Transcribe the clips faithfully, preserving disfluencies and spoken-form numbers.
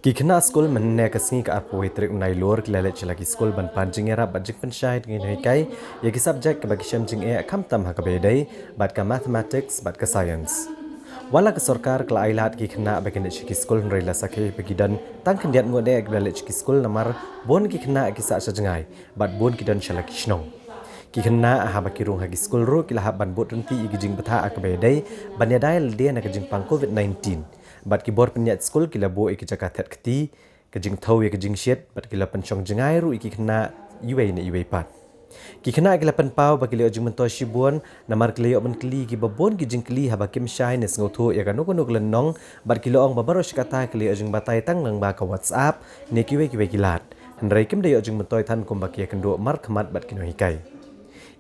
Ki khynnah skul mynne ka sngi ka arphew tarik u Nailur ki la leit sha la ki skul ban pan jingïarap bad jingpynshai da ki nonghikai ïa ki subject kiba ki shem jingeh khamtam ha kaba ïadei bad ka mathematics bad ka science. Wat la ka sorkar ka la ai lad ki khynnah ba kin leit sha ki skul hynrei la sakhi ba ki don tang khyndiat ngut eh kiba leit sha ki skul namar bun ki khynnah ki sah sha jngai bad bun ki don sha la ki shnong. Ki khynnah haba ki rung ha ki skul ruh ki la hap ban bud ryntih ïa ki jingbthah ha kaba ïadei ban ïada ïa lade na ka jingpang covid nineteen. Bad ki bor pynïaid skul ki la buh ïa ki jaka thied kti, ka jingthew ïa ka jingshit, bad ki la pynshong jngai ruh ïa ki khynnah iwei na iwei pat. Ki khynnah ki la pynpaw ba ki la ïoh jingmyntoi shibun namar ki la ïoh ban kylli kiba bun ki jingkylli haba kim shai ne sngewthuh ïa kano kano ka lynnong, bad ki la ong ba baroh shi katta ki la ïoh jingbatai tang lyngba ka WhatsApp ne kiwei kiwei ki lad. Hynrei kim da ïoh jingmyntoi than kumba ki ïakynduh markhmat bad ki nonghikai.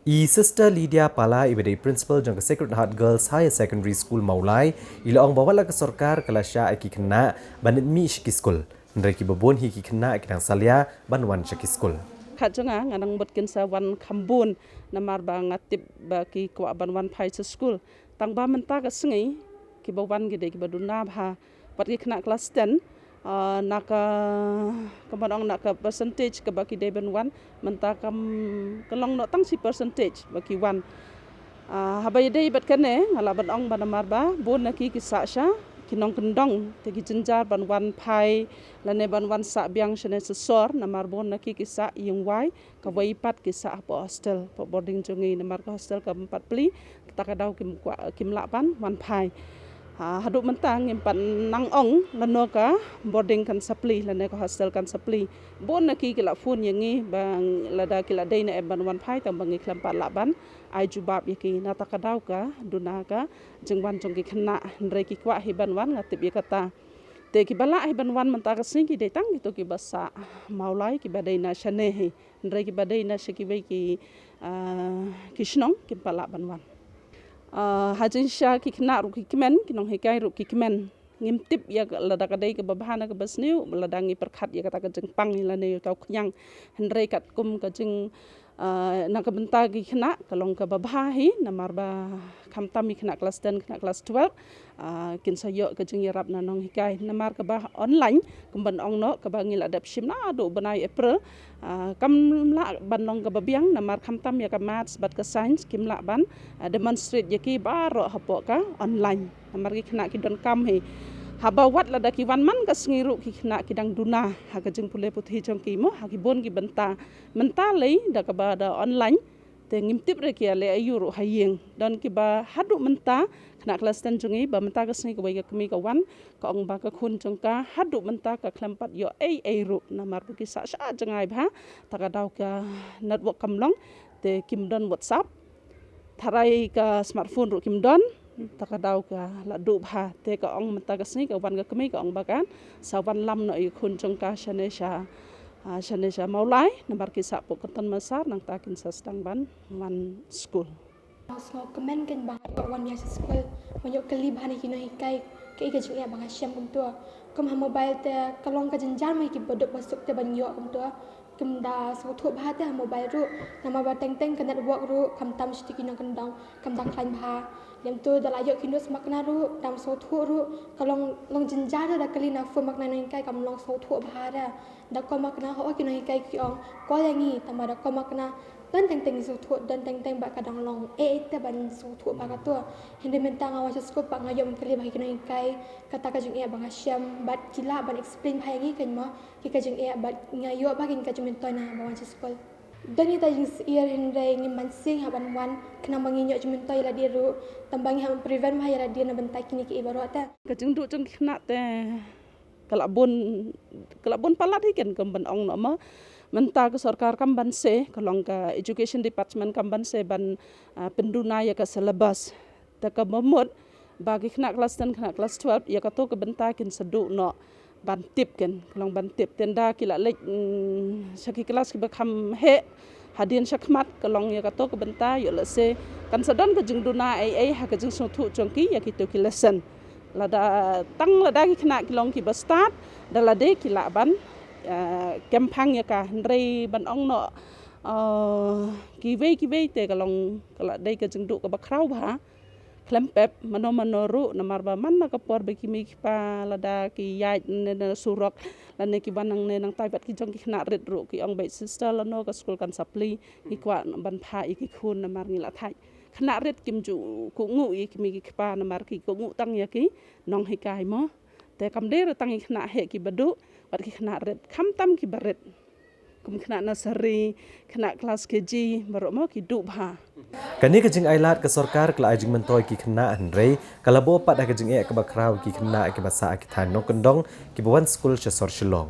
I Sister Lydia Pala iba dei principal jong ka Sacred Heart Girls Higher Secondary School Mawlai, i la ong ba wat la ka sorkar ka la shah ïa ki khynnah ban leit mih sha ki skul. Hynrei kiba bun hi ki khynnah ki dang salia ban wan sha ki skul. Khat jong nga nga dang mut kin sa wan kham bun namar ba nga tip ba ki kwah ban wan phai sha skul. Tang ba mynta ka sngi kiba wan ki dei kiba duna bha. Wat ki khynnah klas ten, ah, na ka, ka ban ong na ka percentage kaba ki dei ban wan, mynta kam ka long noh tang shi percentage ba ki wan. Ah, haba ïadei bad kane nga lah ban ong ba namar ba bun na ki ki sah sha ki nongkyndong, te ki jynjar ban wan phai lane ban wan sah biang shane sha sor, namar bun na ki ki sah ïing wai, kawei pat ki sah hapoh hostel, hapoh boarding jong ngi, namar ka hostel kam pat plie, kata ka daw kim kwah, kim lah ban wan phai. Ha, haduh mynta ngim pat nang ong lano ka boarding kan sa plie lane ka hostel kan sa plie. Bun na ki ki la phone ïa ngi ba lada ki la dei ne em ban wan phai tang ba ngi khlem pat lah ban ai jubab ïa ki, na kata ka daw ka duna ka jingwan jong ki khynnah, hynrei ki kwah hi ban wan, nga tip ïa kata. Te kiba lah hi ban wan mynta ka sngi ki dei tang kito kiba sah Mawlai kiba dei na shane hi. Hynrei kiba dei na sha kiwei ki, ah, ki shnong kim pat lah ban wan. Ah, ha jingshisha ki khynnah ruh ki kmen, ki nonghikai ruh ki kmen. Ngim tip ïa ka, lada ka dei kaba bha ne kaba sniew, lada ngi pyrkhat ïa kata ka jingpang lane ïa uta u khñiang. Hynrei katkum ka jing, ah, na ka bynta ki khynnah ka long kaba bha hi namar ba khamtam ki khynnah klas ten, khynnah klas twelve, ah, kin sa ïoh ka jingïarap na nonghikai. Namar kaba online, kumban ong noh, kaba ngi la dep shim naduh bnai April, ah, kam lah ban long kaba biang namar khamtam ïa ka maths bad ka science kim lah ban, ah, demonstrate ïa ki baroh hapoh ka online. Namar ki khynnah ki donkam hi. Haba wat lada ki wan man ka sngi ruh ki khynnah ki dang duna ha ka jingpule puthi jong ki mo, ha ki bun ki bynta. Mynta lei da kaba da online, te ngim tip re ki ïaleh aïu ruh ha ïing. Don kiba haduh mynta, khynnah klas ten jong ngi, ba mynta ka sngi kawei ka kmie ka wan, ka ong ba ka khun jong ka haduh mynta ka khlem pat ïoh ei ei ruh namar ba ki sah sha jngai bha, ta ka daw ka network kam long, te kim don WhatsApp, tharai ka smartphone ruh kim don, ta ka daw ka la duh bha, te ka ong mynta ka sngi ka wan ka kmie ka ong ba kan sa wan lam noh ïa ka khun jong ka shane sha, ah, shane sha Mawlai, namar ki sah pok Kynton Massar, nangta kin sa sdang ban wan skul. Nga sngewkmen kein ba nga ïoh wan ïa sha skul, ba nga ïoh kylli bha na ki nonghikai kaei ka jingeh ba nga shem kumto. Kum ha mobile te ka long ka jynjar ma ki baduk basuk te ban ïoh kumto. Kim da sngewthuh bha te ha mobile ruh, namar ba teng teng ka network ruh khamtam shuh ki nongkyndong kam dang khlaiñ bha. Lem tu da la ïoh ki notes makna ruh, dam sngewthuh ruh, ka long, long jynjar da kylli na phone makna nonghikai kam long sngewthuh bha re. Da call makna ho ki nonghikai ki ong call ïa ngi, tangba da call makna don teng teng sngewthuh, don teng teng ba ka dang long eh eh te ban sngewthuh ba kato. Hynrei mynta nga wan sha skul pat nga ïoh ban kylli bha ki nonghikai kata ka jingeh ba nga shem, bad ki lah ban explain bha ïa ngi kein mo ki ka jingeh, bad nga ïoh bha kein ka jingmyntoi na ba wan sha skul. Don ita jingsyier hynrei ngim ban sing ha ban wan khnang ba ngin ïoh jingmyntoi ïa lade ruh, tangba ngi hap prevent bha ïa lade na bynta kine kiei baroh te. Ka jingduh jong ki khynnah te ka la bun, ka la bun palat hi kein, kumban ong noh mo. Mynta ka sorkar kam ban se, ka long ka education department kam ban se ban, ah, pynduna ïa ka syllabus. Te kaba mut ba ki khynnah klas ten, khynnah klas twelve ïa kato ka bynta kin sa duh noh ban tip kein, ka long ban tip. Te ynda ki la leit, mm, sha ki klas kiba kham heh hadien shakhmat, ka long ïa kato ka bynta ïoh lehse kan sa don ka jingduna ei ei ha ka jingsngewthuh jong ki ïa kito ki lesson. Lada, tang lada ki khynnah ki long kiba stad, da lade ki lah ban, eh, kem phang ïa ka, hynrei ban ong noh, eh, kiwei kiwei te ka long ka la dei ka jingduh kaba khraw bha. Khlem pep mano mano ruh, namar ba man la ka por ba ki mei ki pa lada ki ïaid ne na surok lane ki wan nangne nangtai bad ki jong ki khynnah rit ruh ki ong beit sister lano ka skul kan sa plie, ngi kwah ban phah ïa ki khun namar ngi la thait khynnah rit kim ju kohnguh ïa ki mei ki pa namar ki kohnguh tang ïa ki nonghikai mo. Te kam dei ruh tang ki khynnah heh ki ba duh bad ki khynnah rit, khamtam ki ba rit. Kum khynnah nursery, khynnah klas K G baroh mo ki duh bha. Kane ka jingailad ka sorkar ka la ai jingmyntoi ki khynnah hynrei ka la buh pat ha ka jingeh kaba khraw ki khynnah kiba sah ha ki thaiñ nongkyndong kiba wan skul sha sor Shillong.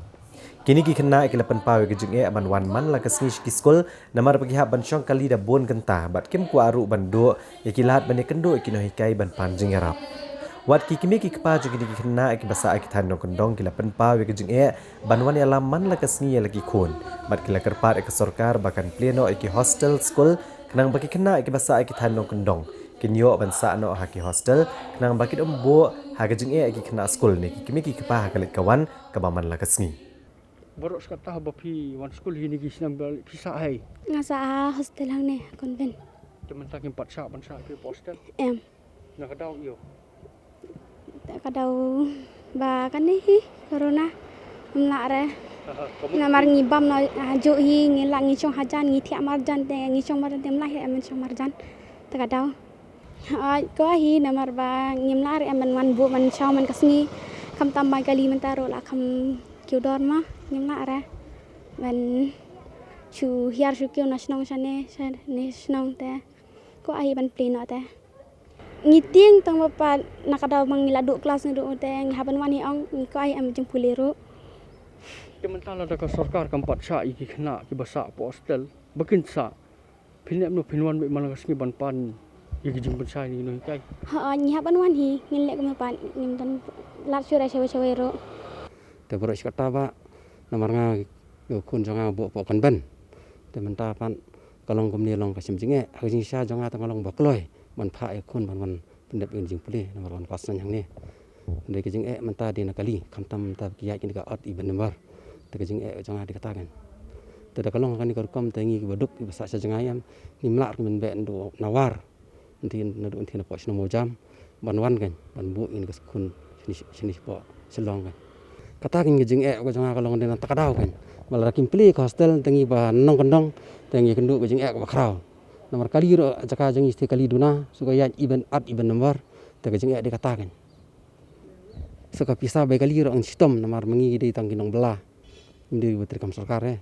Kine ki khynnah ki la pynpaw ïa ka jingeh ban wan man la ka sngi sha ki skul namar ba ki hap ban shong kali da bun kynta bad kim kwah ruh ban duh ïa ki lad ban ïakynduh ïa ki nonghikai ban pan jingïarap. Wat ki kmie ki kpa jong kine ki khynnah kiba sah ha ki thaiñ nongkyndong ki la pynpaw ïa ka jingeh ban wan ïalam man la ka sngi ïa la ki khun bad ki la kyrpad ïa ka sorkar ba kan plie noh ïa ki hostel skul khnang ba ki khynnah kiba sah ha ki thaiñ nongkyndong kin ïoh ban sah noh ha ki hostel khnang ba kin ym buh ha ka jingeh ïa ki khynnah skul ne ki kmie ki kpa ha ka leit ka wan kaba man la ka sngi. Baroh shi katta ba phi wan skul hi kine ki snem ba phi sah hi? Nga sah ha hostel hangne convent. Te mynta kim pat shah ban sah phi hostel? Em. Na ka daw ïoh? Te ka daw ba kane hi corona. Ym lah re. Aha, ka mut namar ngi bam noh hajuh hi, ngi lah ngi shong hajan, ngi thiah marjan te ngi shong marjan te ym lah hi em shong marjan. Te ka daw. Ai, kwah hi namar ba ngim lah re em ban wan buh ban shaw man ka sngi. Khamtam bai kali mynta ruh la kham kiew dor ma ngim lah re. Ban shu hiar shu kiew na shnong shane, shane shnong te. Kwah hi ban plie noh te. Ngi tieng tang ba pat na ka daw ba ngi la duh klas ngi duh te ngi hap ban wan hi ong ngi kwah hi em jingpule ruh. Te mynta lada ka sorkar kam pat shah ïa ki khynnah kiba sah ha hostel ba kin sah. Phin ïa mano phin wan beit man la ka sngi ban pan ïa ki jingpynshai na ki nonghikai? Ha, ngi hap ban wan hi, ngin leh kumno pat, ngim don lad shuh re shawei shawei ruh. Te baroh shi katta ba namar nga ïa u khun jong nga u buh hapoh convent. Te mynta pat ka long kumne long ka shem jingeh, ha ka jingshisha jong nga te nga long ba kloi ban phah ïa u khun ban wan pyndep ïa ka jingpule namar wan klas nine hangne. Hynrei ka jingeh mynta dei na kali, khamtam mynta ki ïaid kine ki odd even number. Te ka jingeh jong nga dei kata kan. Te da ka long kane ka rukom te ngi kiba duk kiba sah sha jngai em, ngim lah ruh ban beh naduh na War. Nti naduh nti na poh shnong Mawjam ban wan kan ban buh ïa kine ki skul shane shane shapoh Shillong kan. Kata kan ka jingeh ka jong nga ka long dei na kata ka daw kan. Ba lada kim plie ka hostel te ngi ba nongkyndong te ngi kynduh ka jingeh kaba khraw. Namar kali ruh jaka jong ngi te kali duna, shu ka ïaid even odd even number, te ka jingeh dei kata kan. Shu ka pisa bai kali ruh ngin shitom namar ma ngi dei tang ki nongbylla. Ngim dei ba treikam sorkar eh.